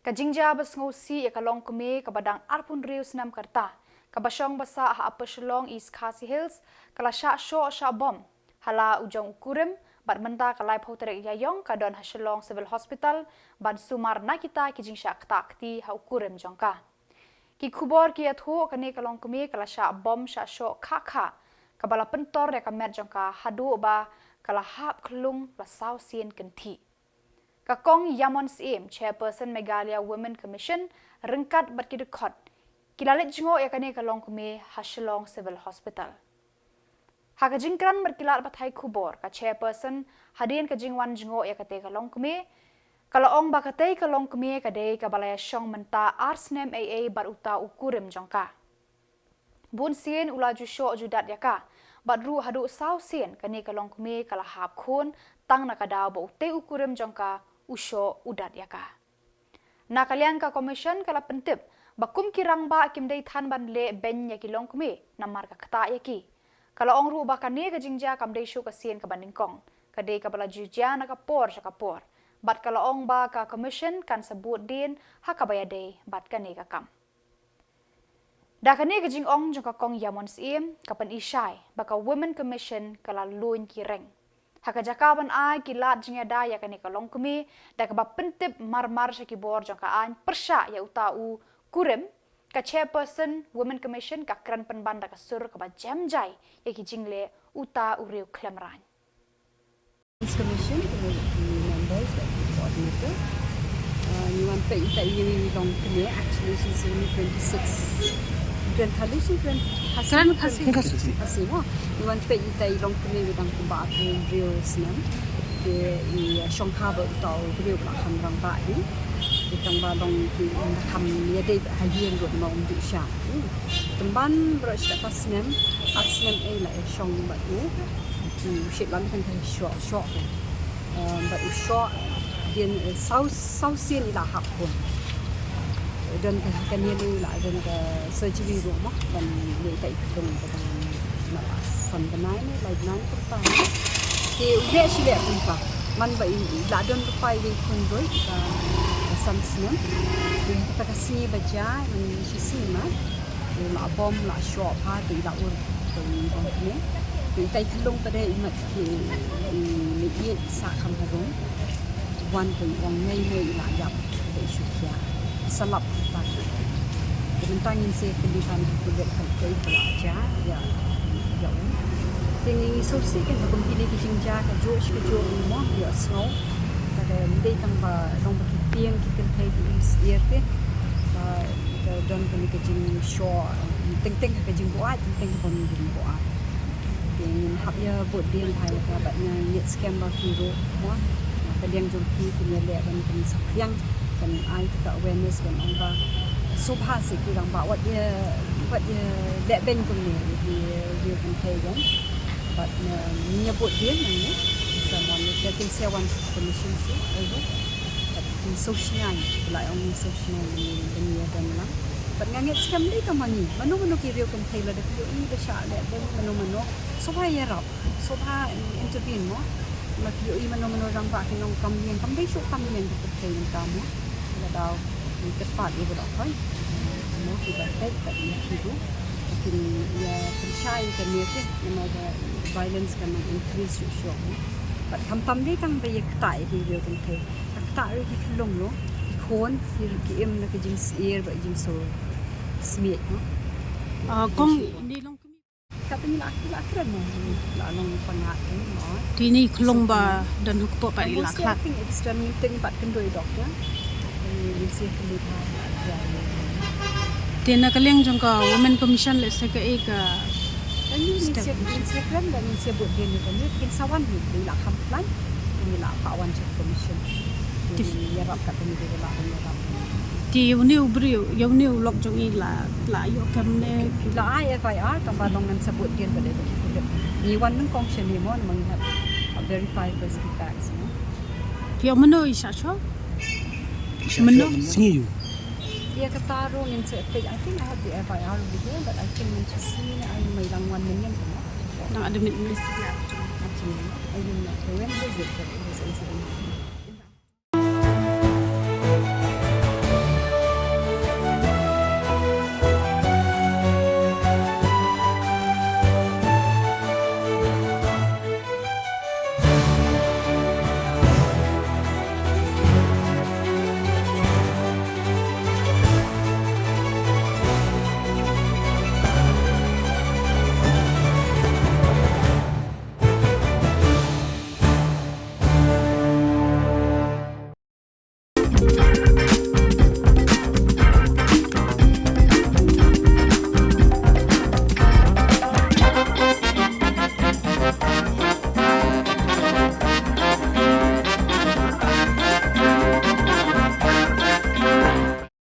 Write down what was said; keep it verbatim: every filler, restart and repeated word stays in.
Ka jingjia ba sngewsih ïa ka longkmie kaba dang arphew hynriew snem ka rta, kaba shong ba sah ha Upper Shillong, East Khasi Hills, ka la shah shoh shah bom ha la u jong u kurim, bad mynta ka laiphew tarik Ïaïong ka don ha Shillong Civil Hospital ban sumar na kita ki jingshah ktah kti ha u kurim jong ka. Ki khubor ki ïathuh kane ka longkmie ka la shah bom shah shoh kha kha, kaba la pyntor ïa ka met jong ka haduh ba ka la hap khlung la saw sien kynthih. Ka Kong Ïamon Syiem, Chairperson Meghalaya Women Commission, ryngkat bad ki dkhot, ki la leit jngoh ïa kane ka longkmie ha Shillong Civil Hospital. Ha ka jingkren bad ki lad pathai khubor, ka Chairperson, hadien ka jingwan jngoh ïa katei ka longkmie, ka la ong ba katei ka longkmie ka dei kaba la ïashong mynta ar snem ei ei bad uta u kurim jong ka. Bun sien u la ju shoh ju dat ïa ka, bad ruh haduh saw sien kane ka longkmie ka la hap khun, tang na ka daw ba utei u kurim jong ka u shoh u dat ïa ka. Na ka liang ka Commission ka la pyntip ba kum ki rangbah kim dei than ban leh beiñ ïa ki longkmie namar ka ktah ïa ki. Ka la ong ruh ba kane ka jingjia kam dei shuh ka sien kaba nyngkong, ka dei kaba la ju jia na ka por sha ka por. Bad ka la ong ba ka Commission kan sa bud dien ha kaba ïadei bad kane ka kam. Da kane ka jingong jong ka Kong Ïamon Syiem, ka pyni shai ba ka Women Commission ka la luiñ ki reng. Ha ka jaka ban ai ki lad jingïada ïa kane ka longkmie, da kaba pyntip mar mar sha ki bor jong ka aiñ pyrshah ïa uta u kurim, ka Chairperson Women Commission ka kren pynban da ka sur kaba jem jai ïa ki jingleh uta u riew khlem raiñ. Commission, ki members, ki coordinator. Uh, ngi wan peit ïa i longkmie, actually she's only twenty-six. Twenty, she twenty, Khasi, Khasi. Khasi mo. Ngi wan peit ïa i longkmie, i dang kumba arphew hynriew snem. Te i shongkha bad uta u briew ba la kham rangbah hi. Te tang ba long ki, i da kham ïadei ha ïing ruh namar um ju shah. Hmm. Tymmen baroh shi pat snem, ar snem ei la ïashong bad u. Ki u shit lam kan kan shoh, shoh kan. Um, bad u shoh, dien, eh, saw, saw sien i la hap khun. Don ka, ka niam i la don ka surgery ruh mo, ban ïa i tai khlung ka dang na la san bnai ne, lai bnai kumta. Te u leh shi leh kumta. Man ba i, i la don ruh pa i dei khun ruh, ka, ka san snem. Te kata ka sngi ba jia, man shi sngi ma. Te la bom la shoh bha te i la ur te i bom kane. Te i tai khlung pat de i mat te i, i, i sa kham harum. Wan te i ong mei mei i la ïap te i shu khia. Sa lap pat. Te mynta ngin sa kylli bha ki pulit kan koi ba la jia ïa, ïa u. Te ngi sngewsih kan ba kum kine ki jingjia ka juh shi ka juh mo ïohsngew. Ka dei tang ba long ba ki tieng ki kynthei ki im syier te. Ba ka don kane ka jingshoh, teng teng ka jingbuaid, teng teng ka jingbuaid. Te ngin hap ïa bud dien bha ïa ka bad nga ngeit skhem ba phi ruh mo. Ka liang jong phi phin ïaleh ban pynsaphriang, ban ai ka awareness ban ong ba sngewbha seh ki rangbah wat ïa, wat ïa leh beiñ kumne ïa ki, ïa ki kynthei jong. Bad nga ngin ïa bud dien nangne. Sa mon ïa ka kin sa wan commission seh, ai ruh. Bad kin sngewsih ngan, la ong kin sngewsih ngan ban ïa don lang. Bad nga ngeit skhem lei tang ma ngi. Mano mano ki riew kynthei lada ki ïohi ba shah leh beiñ mano mano. Sngewbha ïarap. Sngewbha intervene mo. Ma ki ïohi mano mano rangbah ki ong kam ïeng, kam dei shuh kam ïeng ki kynthei mynta mo. Lada ki kyrpad ïa ba dohkha. Mo ki ba peit bad ïa ki ruh. Kin ïa pynshai ïa kane te. Namar ba violence kan nang increase shuh shuh mo. Bad khamtam dei tang ba ïa ktah ïa ki riew kynthei. Ka ktah ruh ki khyllung ruh, ki khun, ki, ki im na ka jingsyier bad ka jingsngewsih mo. Ah, kong, ni long kmie. Ka pynlak, lak kren mo, la long pynlak kren mo. Te ini khlong ba don hok pat i lak. Mostly I think it's done, ngin teng pat kynduh i doktor. Ngin sa kynduh pat. Te na ka liang jong ka Women Commission lehse kaei ka step? Ngin sa, ngin sa kren bad ngin sa bud dien ïa kane, kin sa wan hi, i la kham khlaiñ, i la phah wan sha Commission. Te ïarap katne, i la ïarap. Te ïa une u briew, ïa une u lok jong i la, la ïoh kem ne? La ai F I R, tang ba long ngan sa bud dien bad ïa ki pulit. Ngi wan nyngkong shane mo, namar ngi hap verify first ki facts mo. Te ïa mano i shah shoh? Mano? Sngi ïa u. Ïa kata ruh ngin sa, I think I have the F I R over here, but I think ngin sa sngi ne ai, mai lang wan mynnin mo. Nang admit mynnin. Actually, I didn't know. When was it that this incident happened?